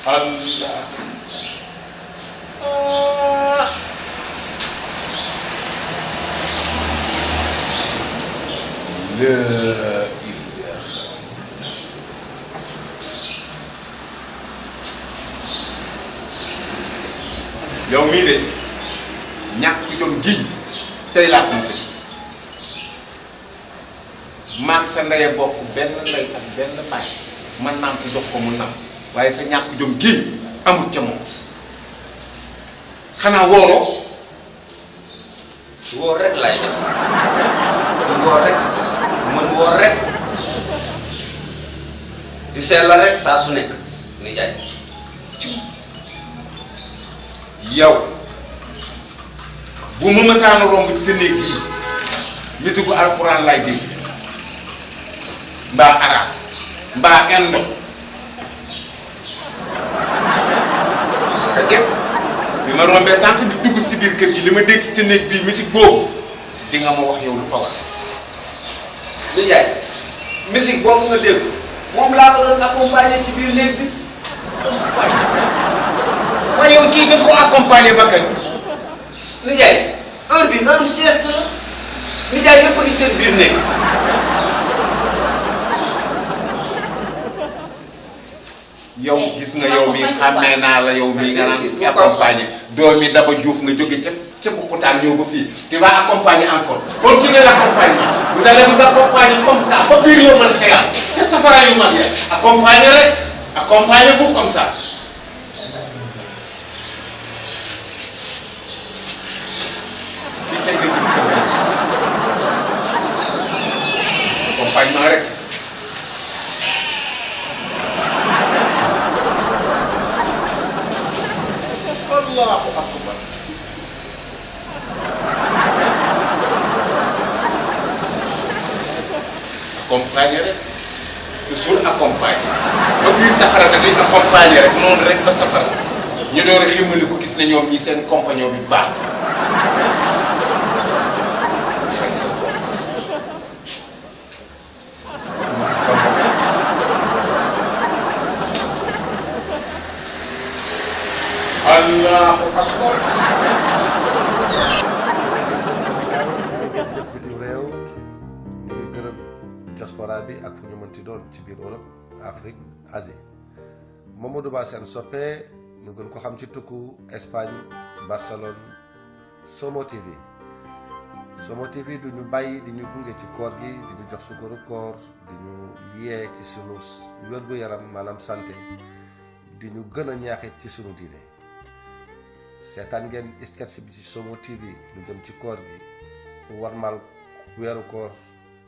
Allah. La ilaha. yow mii de ñàkk jom gi tey laa ko mos a gis maag sa ndeye bokk benn ndey ak benn baay man naam ko jox ko mu nam waaye sa ñàkk jom gi amut ca moom xanaa wóoroo. wóor rek lay def wóor rek man wóor rek di seet la rek saa su nekk ni jaay yow bu ma mësaana romb ci sa néeg yi musique alxuraan laay dégg mbaa arab mbaa indo ka jëpp bi ma rombee sànq di dugg si biir kër gi li ma dégg ci sa néeg bii musique boobu di nga ma wax yow lu ko war ni jaay musique boobu nga dégg moom laa ko doon accompagner si biir néeg bi waaye yow kii nga ko accompagner ba kañ. nijaay heure bi heure sieste la nijaay yëpp a ngi seen biir nekk. yow gis nga yow mi xàmmee naa la yow mi nga naan accompagner doomi Daba Diouf nga jóge ca Boukoutane ñëw ba fii tu vas accompagner encore continue l'accompagnement vous allez vous accompagner comme ça ba biir yow man xëyal ca safara yu mag ya accompagner rek accompagnez-vous comme ça. accompagnement rek Allahu akbar accompagner rek toujours accompagner ba biir safara da dañ accompagner rek noonu rek ba safara ñu door a ximmali ko gis ne ñoom ñi seen compagnon bi baax Allahu akbar. def bitim réew ñu ngi gërëm diaspora bi ak fu ñu mënti doon ci biir Europe Afrique Asie Mamadou Ba seen soppe ñu gën ko xam ci tukku Espagne Barcelone Somo TV du ñu bàyyi di ñu gunge ci koor gi di ñu jox sukkaru koor di ñu yee ci sunu wér-gu-yaram maanaam santé di ñu gën a ñaaxit ci sunu diine seetaan ngeen sketch bi ci Somo TV lu jëm ci koor gi warmal weeru koor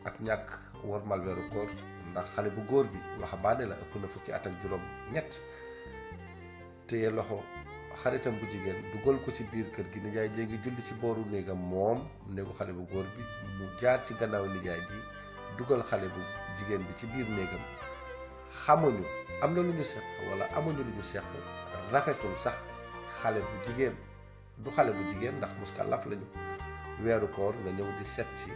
ak ñàkk warmal weeru koor ndax xale bu góor bi waxambaane la ëpp na fukki at ak juróom ñett téye loxo xaritam bu jigéen dugal ko ci biir kër gi nijaay jee ngi julli ci booru néegam moom néegu xale bu góor bi mu jaar ci gannaaw nijaay bi dugal xale bu jigéen bi ci biir néegam xamuñu am na lu ñu seq wala amuñu lu ñu seq rafetul sax xale bu jigéen du xale bu jigéen ndax muskàllaf lañu weeru koor nga ñëw di set si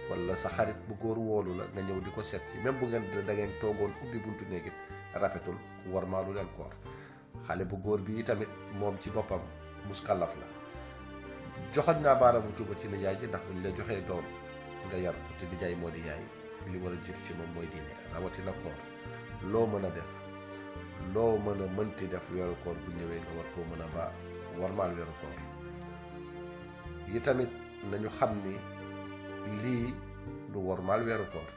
wala sa xarit bu góor woolu la nga ñëw di ko set si même bu ngeen da ngeen toogoon ubbi buntu néegit rafetul warmaalu leen koor xale bu góor bi tamit moom ci boppam muskàllaf la joxoñ naa baaraamu tuuba ci nijaay ji ndax buñ la joxee doon nga yar ko te nijaay moo di yaay li war a jiitu ci moom mooy diine rawatina koor loo mën a def loo mën a mënti def weeru koor bu ñëwee nga war koo mën a ba warmaal weeru koor yi tamit nañu xam ni lii du warmaal weeru koor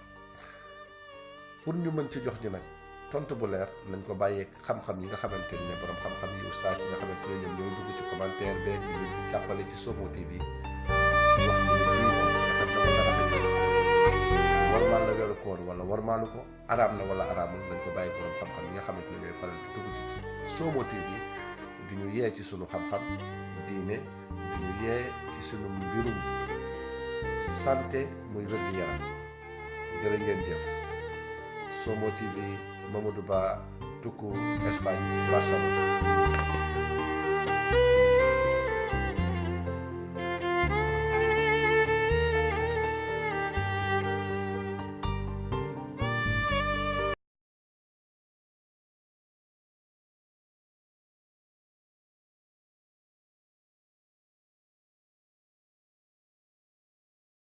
pour ñu mën ci jox ñi nag tontu bu leer nañ ko bàyyee xam-xam yi nga xamante ne borom xam-xam yi ustaas yi nga xamante ne ñoom ñooy dugg ci commentaire beeg ñu jàppale ci Somo TV wax ñu ne lii moom warmaal na weeru koor wala warmaalu ko araam na wala araamul nañ ko bàyyi borom xam-xam yi nga xamante ne ñooy faral di dugg ci Somo TV di ñu yee ci sunu xam-xam diine di ñu yee ci sunu mbirum santé muy wér-gu-yaram jërë ngeen jëf Somo TV Mamadou Ba tukku Espagne Barcelone